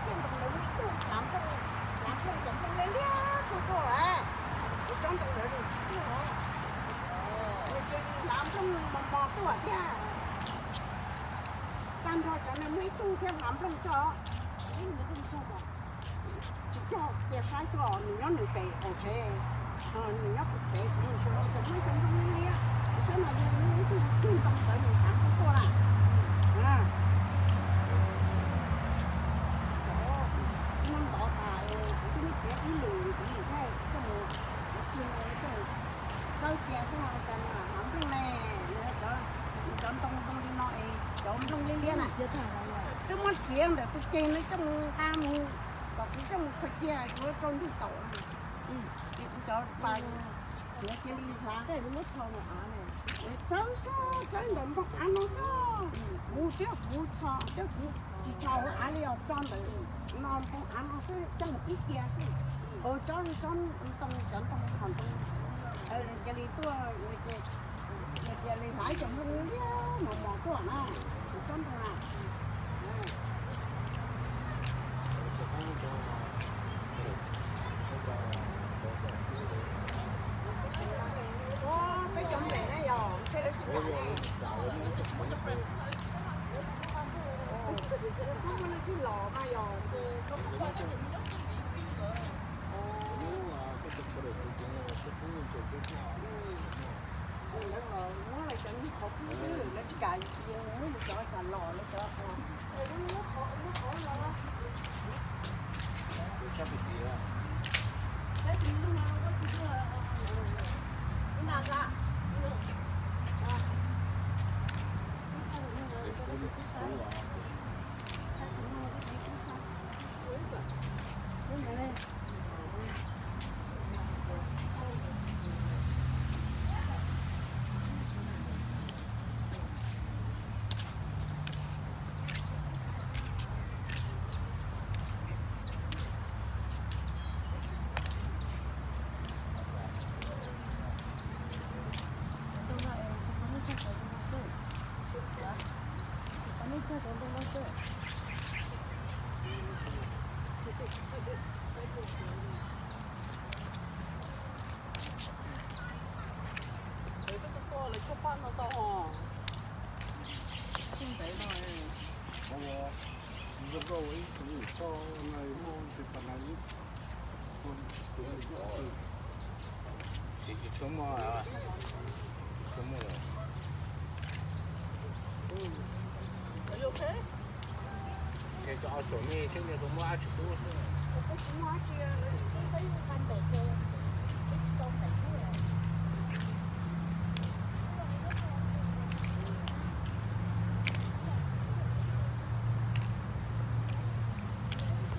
Tej ntoo ntawd muaj ib tug hlav nplooj, hlav nplooj cov nplooj liab liab tuaj tuaj, kuv tsob ntoo ntawd nws tsis tuaj os. Nws cia li hlav nplooj mos mos tuaj tiag. Tag nrho cov no muaj ib tug thiab hlav nplooj xwb os. Tsis cog cia saib xwb os, nws nyob nws pem qaum tsev, nws nyob pem kuv mus xyuas no ces muaj ib tug nplooj liab liab, kuv saib mas yog muaj ib tug ntoo ntawd nws hlav nplooj tuaj na. Nws ntov tas kuv twb muab txiav ib lwm ntxiv thiab coj mus, kuv cia mus coj mus txawb cia xwb no cas nws lam hlav nplooj ne. Cov, cov ntoo zoo li no es cov nplooj liab liab na, twb muab txiav ntawm tus ceg no coj mus nqa mus kom kuv coj mus kho cia kuv rau ntug taum. Ces kuv cov pas cia li hlav. Txawb xwb, txawb ntawm npoo av no xwb. Kuv thiab kuv txhos thiab kuv tsis txhos hauv av li os, tso ntawm no npoo av no xwb, coj mus ib cia xwb. Tsob tsob ntoo, cov ntoo qhov ntoo cia li tuaj, nws cia li hlav ib cov nplooj liab mos mos tuaj na, kuv tsob ntoo na. Peb cov nplej na yog ntshe lawv tsis kam ne. Txhob muaj leej twg los mas yog ces koj muab cov nyuag qhov kub xwb, lawv tsis kam, muab yus cov kam los lawv cov. Lawv tuaj tuaj lawv tshuab paj no tau os. Txij ntev no. Ces tsis tshua muaj, tsis tshua muaj lawm. Ces cov ob tsoom nej seb nej puas muaj dab tsi pub xwb. Peb tsis muaj dab tsi, peb qa npem ces peb tsis tau feem pub.